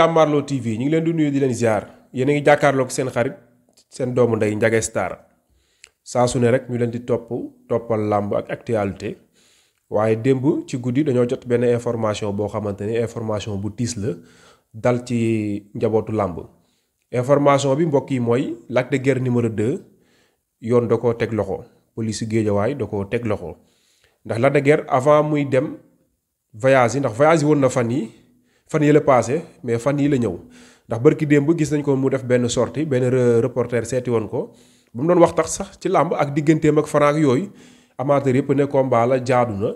Jàmmaarloo TV ñu ngi leen di nuyu di leen ziar yéen a ngi jàkkaarloog seen xarit seen doomu ndey Ndiaga Star saa su ne rek ñu leen di toppal làmb ak actualité waaye démb ci guddi dañoo jot benn information boo xamante ni information bu tiis la dal ci njabootu làmb information bi mbokk yi mooy Lac de Guiers numéro 2 yoon da koo teg loxo police Géejawaay da koo teg loxo ndax Lac de Guiers avant muy dem voyage yi ndax voyage yi woon na fan yi la passé mais fan yi la ñëw ndax barki démb gis nañ ko mu def benn sortie benn reporter seeti woon ko bu mu doon wax tax sax ci làmb ak digganteem ak Franc yooyu amateur yëpp ne combat la jaadu na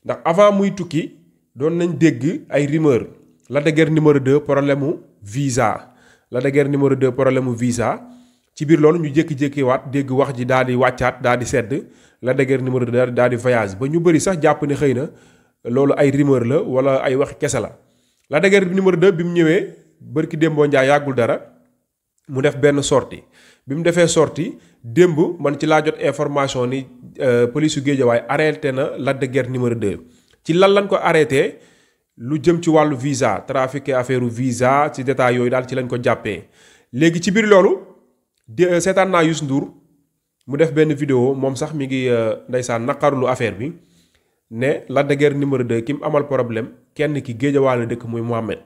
ndax avant muy tukki doon nañ dégg ay rumeur Lac de Guiers numéro 2 problème mu visa Lac de Guiers numéro 2 problème mu visa ci biir loolu ñu jékki-jékki waat dégg wax ji daal di wàccaat daal di sedd Lac de Guiers numéro 2 daal di voyage ba ñu bëri sax jàpp ne xëy na loolu ay rumeur la wala ay wax kese la. Lac de Guiers numéro 2 bi mu ñëwee bërki démboo njaay yàggul dara mu def benn sortie bi mu defee sortie démb man ci laa jot information ni police su Géejawaay arrêté na Lac de Guiers numéro 2 ci lan lañ ko arrêté lu jëm ci wàllu visa trafiqué affaire visa ci détail yooyu daal ci lañ ko jàppee léegi ci biir loolu seetaan naa Youssou Ndour mu def benn vidéo moom sax mi ngi ndeysaan naqarlu affaire bi ne Lac de Guiers numéro 2 ki mu amal problème kenn ki Géejawaay la dëkk muy Mohamed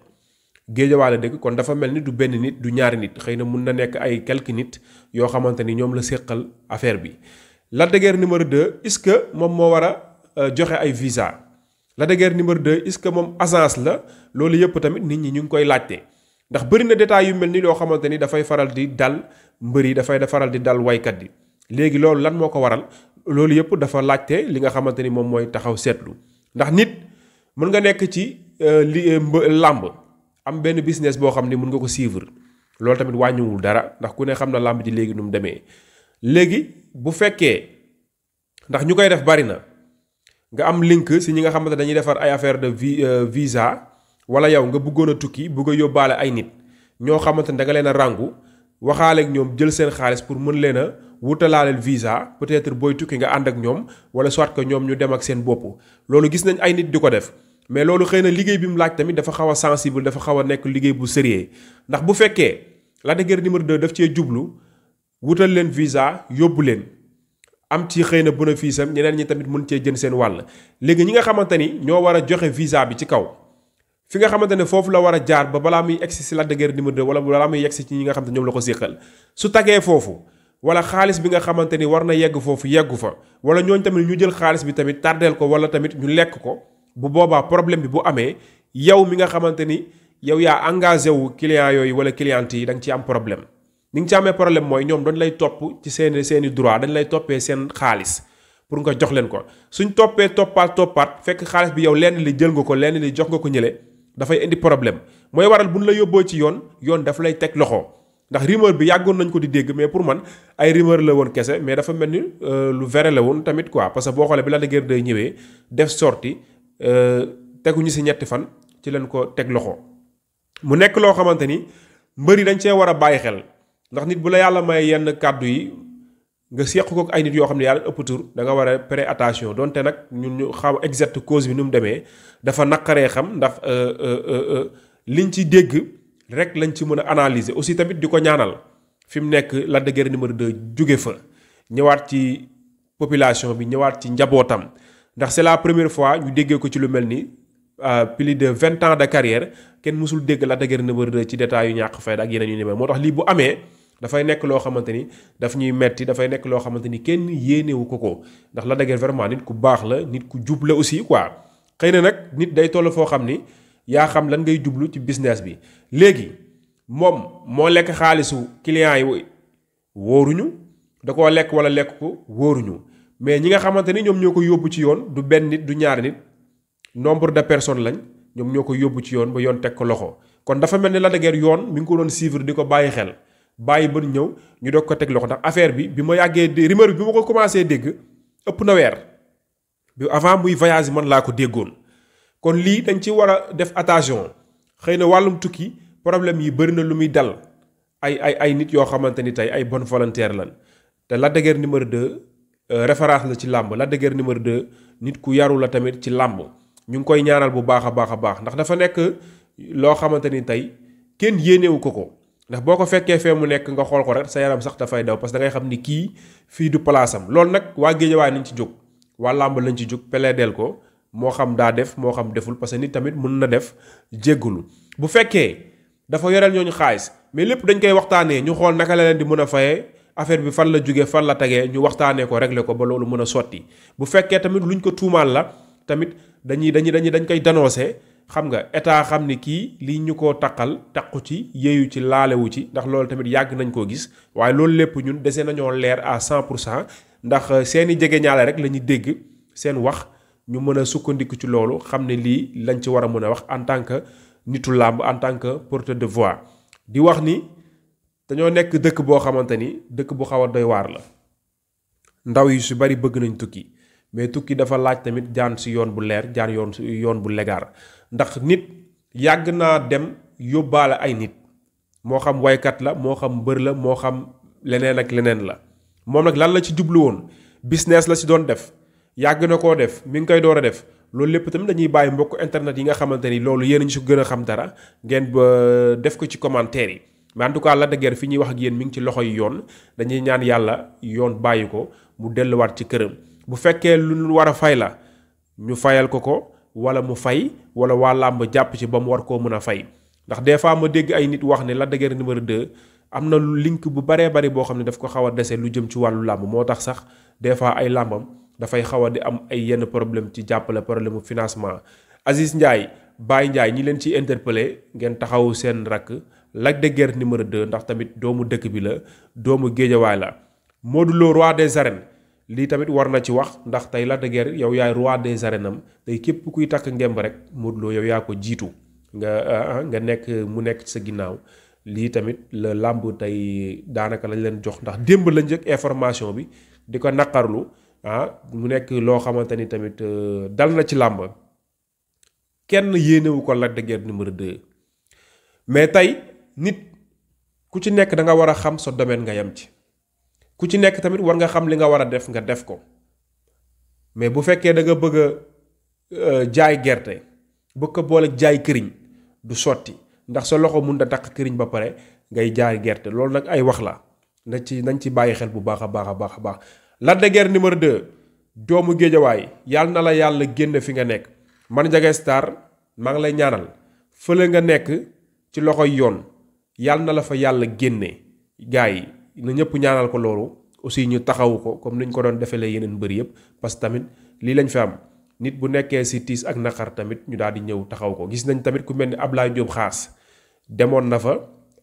Géejawaay la dëkk kon dafa mel ni du benn nit du ñaari nit xëy na mun na nekk ay quelques nit yoo xamante ni ñoom la séqal affaire bi. Lac de Guiers numéro 2 est-ce que moom moo war a joxe ay visa Lac de Guiers numéro 2 est-ce que moom agence la loolu yëpp tamit nit ñi ñu ngi koy laajte ndax bëri na détails yu mel ni loo xamante ni dafay faral di dal mbër yi dafay faral di dal waykat yi léegi loolu lan moo ko waral. loolu yëpp dafa laajte li nga xamante ni moom mooy taxaw seetlu ndax nit mën nga nekk ci làmb am benn business boo xam ni mën nga ko suivre loolu tamit wàññiwul dara ndax ku ne xam na làmb ji léegi nu mu demee léegi bu fekkee ndax ñu koy def bari na nga am link si ñi nga xamante dañuy defar ay affaire de visa wala yow nga bëggoon a tukki bëgg a yóbbaale ay nit ñoo xamante ni da nga leen a ràngu waxaaleeg ñoom jël seen xaalis pour mën leen a wutalaaleel visa peut-être booy tukki nga ànd ak ñoom wala soit que ñoom ñu dem ak seen bopp loolu gis nañ ay nit di ko def mais loolu xëy na liggéey bi mu laaj tamit dafa xaw a sensible dafa xaw a nekk liggéey bu sérieux ndax bu fekkee Lac de Guiers numéro 2 daf cee jublu wutal leen visa yóbbu leen am ci xëy na bénéfice am ñeneen ñi tamit mën cee jën seen wàll léegi ñi nga xamante ni ñoo war a joxe visa bi ci kaw fi nga xamante ne foofu la war a jaar ba balaa muy egsi si Lac de Guiers numéro 2 wala balaa muy egsi ci ñi nga xamante ñoom la ko séqal su tagee foofu wala xaalis bi nga xamante ni war na yegg foofu yeggu fa wala ñooñ tamit ñu jël xaalis bi tamit tardeel ko wala tamit ñu lekk ko bu boobaa problème bi bu amee yow mi nga xamante ni yow yaa engagé wu client yooyu wala cliente yi da nga ci am problème ni nga ci amee problème mooy ñoom dañ lay topp ci seeni droit dañ lay toppee seen xaalis pour nga jox leen ko suñ toppee toppaat fekk xaalis bi yow lenn li jël nga ko lenn li jox nga ko ñële dafay indi problème mooy waral buñ la yóbboo ci yoon daf lay teg loxo ndax rumeur bi yàggoon nañ ko di dégg mais pour man ay rumeur la woon kese mais dafa mel ni lu vrai la woon tamit quoi parce que boo xoolee bi Lac de Guiers day ñëwee def sortie teguñu si ñetti fan ci leen ko teg loxo mu nekk loo xamante ni mbër yi dañ cee war a bàyyi xel ndax nit bu la yàlla may yenn kàddu yi nga seq ko ak ay nit yoo xam ne yàlla ëpp tur da nga war a prêter attention donte nag ñun ñu xaw exact cause bi nu mu demee dafa naqaree xam ndax liñ ci dégg rek lañ ci mën a analyser aussi tamit di ko ñaanal fi mu nekk Lac de Guiers numéro 2 jóge fa ñëwaat ci population bi ñëwaat ci njabootam ndax c'est la première fois ñu déggee ko ci lu mel ni plus de 20 ans de carrière kenn mësul dégg Lac de Guiers numéro 2 ci détails yu ñàkk fayda ak yeneen yu ni mel moo tax lii bu amee dafay nekk loo xamante ni daf ñuy metti dafay nekk loo xamante ni kenn yéenewu ko ndax Lac de Guiers vraiment nit ku baax la nit ku jub la aussi quoi xëy na nag nit day toll foo xam ni yaa xam lan ngay jublu ci business bi léegi moom moo lekk xaalisu clients yi wóoruñu da koo lekk wala lekk ko wóoruñu mais ñi nga xamante ni ñoom ñoo ko yóbbu ci yoon du benn nit du ñaari nit nombre de personnes lañ ñoom ñoo ko yóbbu ci yoon ba yoon teg ko loxo kon dafa mel ni Lac de Guiers yoon mi ngi ko doon suivre di ko bàyyi xel bàyyi ba ñëw ñu doog ko teg loxo ndax affaire bi ma yàggee rumeur bi ma ko commencé dégg ëpp na weer bi avant muy voyage man laa ko déggoon kon lii dañ ci war a def attention xëy na wàllum tukki problème yi bëri na lu muy dal ay nit yoo xamante ni tey ay bonne volontaire lan te Lac de Guiers numéro 2 référence la ci làmb Lac de Guiers numéro 2 nit ku yaru la tamit ci làmb ñu ngi koy ñaanal bu baax a baax ndax dafa nekk loo xamante ni tey kenn yéenewu ko ndax boo ko fekkee fee mu nekk nga xool ko rek sa yaram sax dafay daw parce que da ngay xam ni kii fii du place am loolu nag waa Géejawaay nañ ci jóg waa làmb lañ ci jóg peleedeel ko moo xam daa def moo xam deful parce que nit tamit mën na def jéggulu bu fekkee dafa yoreel ñooñu xaalis mais lépp dañ koy waxtaanee ñu xool naka la leen di mën a fayee affaire bi fan la jógee fan la tegee ñu waxtaanee ko régler ko ba loolu mën a sotti bu fekkee tamit luñ ko tuumaal la tamit dañ koy dénoncer xam nga état xam ni kii lii ñu ko taqal taqu ci yeeyu ci laalewu ci ndax loolu tamit yàgg nañ koo gis waaye loolu lépp ñun dese nañoo leer à 100% ndax seeni jege ñaale rek la ñuy dégg seen wax ñu mën a sukkandiku ci loolu xam ne lii lañ ci war a mën a wax en tant que nitu làmb en tant que porteur de voix di wax ni dañoo nekk dëkk boo xamante ni dëkk bu xaw a doy waar la ndaw yi su bari bëgg nañ tukki mais tukki dafa laaj tamit jaan si yoon bu leer jaan yoon bu légal ndax nit yàgg naa dem yóbbaale ay nit moo xam waykat la moo xam mbër la moo xam leneen ak leneen la moom nag lan la ci jublu woon business la si doon def yàgg na koo def mi ngi koy door a def loolu lépp tamit dañuy bàyyi mbokk internet yi nga xamante ni loolu yéen a ñu si gën a xam dara ngeen ba def ko ci commentaire yi mais en tout cas Lac de Guiers fi ñuy wax ak yéen mi ngi ci loxo yi yoon dañuy ñaan yàlla yoon bàyyi ko mu delluwaat ci këram bu fekkee lu war a fay la ñu fayal ko wala mu fay wala waa làmb jàpp ci ba mu war koo mën a fay ndax des fois ma dégg ay nit wax ne Lac de Guiers numéro 2 am na link bu baree bari boo xam ne daf ko xaw a dese lu jëm ci wàllu làmb moo tax sax des fois ay làmbam dafay xaw a di am ay yenn problème ci jàppale problème financement Aziz Ndiaye Baye Ndiaye ñi leen ciy interpellé ngeen taxaw seen rakk Lac de Guiers numéro 2 ndax tamit doomu dëkk bi la doomu Géejawaay la Modou Lo roi des arènes lii tamit war na ci wax ndax tey Lac de Guiers yow yaay roi des arènes am tey képp kuy takk ngemb rek Modou Lo yow yaa ko jiitu nga nekk mu nekk ci sa ginnaaw lii tamit la làmb tey daanaka lañ leen jox ndax démb lañ jëkk information bi di ko naqarlu mu nekk loo xamante ni tamit dal na ci làmb kenn yéenewu ko Lac de Guiers numéro 2 mais tey nit ku ci nekk da nga war a xam sa domaine nga yem ci ku ci nekk tamit war nga xam li nga war a def nga def ko mais bu fekkee da nga bëgg a jaay gerte bëgg ko boole jaay këriñ du sotti ndax sa loxo mun da takk këriñ ba pare ngay jaay gerte loolu nag ay wax la nañ ci bàyyi xel bu baax a baax a baax a baax Lac de Guiers numéro 2 doomu Géejawaay yàlla na la yàlla génn fi nga nekk man Ndiaga Star maa ngi lay ñaanal fële nga nekk ci loxoy yoon yàlla na la fa yàlla génne gars yi na ñëpp ñaanal ko loolu aussi ñu taxawu ko comme niñ ko doon defee yeneen mbër yëpp parce que tamit lii lañ fi am nit bu nekkee si tiis ak naqar tamit ñu daal di ñëw taxaw ko gis nañ tamit ku mel ni Ablaye Diop xaas demoon na fa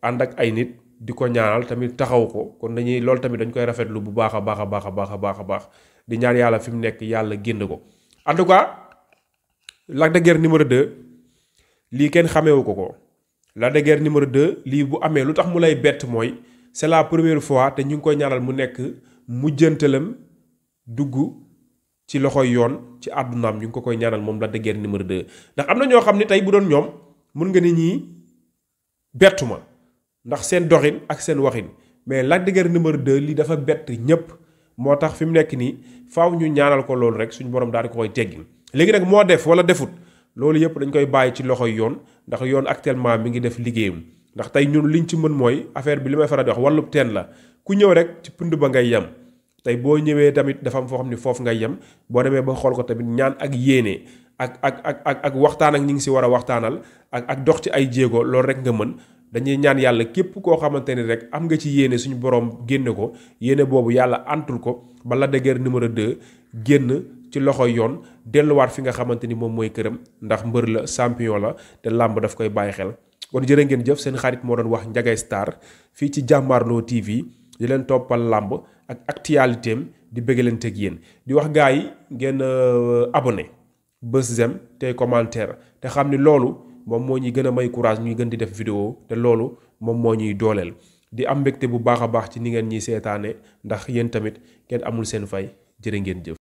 ànd ak ay nit di ko ñaanal tamit taxaw ko kon dañuy loolu tamit dañ koy rafetlu bu baax a baax a baax a baax a baax a baax di ñaan yàlla fi mu nekk yàlla génn ko en tout cas Lac de Guiers numéro 2 lii kenn xameewu ko Lac de Guiers numéro 2 lii bu amee lu tax mu lay bett mooy c'est la première fois te ñu ngi koy ñaanal mu nekk mujjantalam dugg ci loxoy yoon ci àddunaam ñu ngi ko koy ñaanal moom Lac de Guiers numéro 2 ndax am na ñoo xam ne tey bu doon ñoom mun nga ni ñii bettu ma ndax seen doxin ak seen waxin mais Lac de Guiers numéro 2 lii dafa bett ñépp moo tax fi mu nekk nii faaw ñu ñaanal ko loolu rek suñu borom daal di ko koy teggin léegi nag moo def wala defut loolu yëpp dañ koy bàyyi ci loxoy yoon ndax yoon actuellement mi ngi def liggéeyam ndax tey ñun liñ ci mën mooy affaire bi li may faral di wax wàllub teen la ku ñëw rek ci pund ba ngay yem tey boo ñëwee tamit dafa am foo xam ne foofu ngay yem boo demee ba xool ko tamit ñaan ak yéene ak waxtaan ak ñi ngi si war a waxtaanal ak dox ci ay jéego loolu rek nga mën dañuy ñaan yàlla képp koo xamante ni rek am nga ci yéene suñu borom génne ko yéene boobu yàlla antul ko ba Lac de Guiers numéro 2 génn ci loxo yoon delluwaat fi nga xamante ni moom mooy këram ndax mbër la champion la te làmb daf koy bàyyi xel kon jërë ngeen jëf seen xarit moo doon wax Ndiaga Star fii ci Jàmmaarloo TV di leen toppal làmb ak actualité am di bëgg leen teg yéen di wax gars yi ngeen abonné bës j'aime te commentaire te xam ni loolu moom moo ñuy gën a may courage ñuy gën di def vidéo te loolu moom moo ñuy dooleel di am mbégte bu baax a baax ci ni ngeen ñiy seetaane ndax yéen tamit kenn amul seen fay jërë ngeen jëf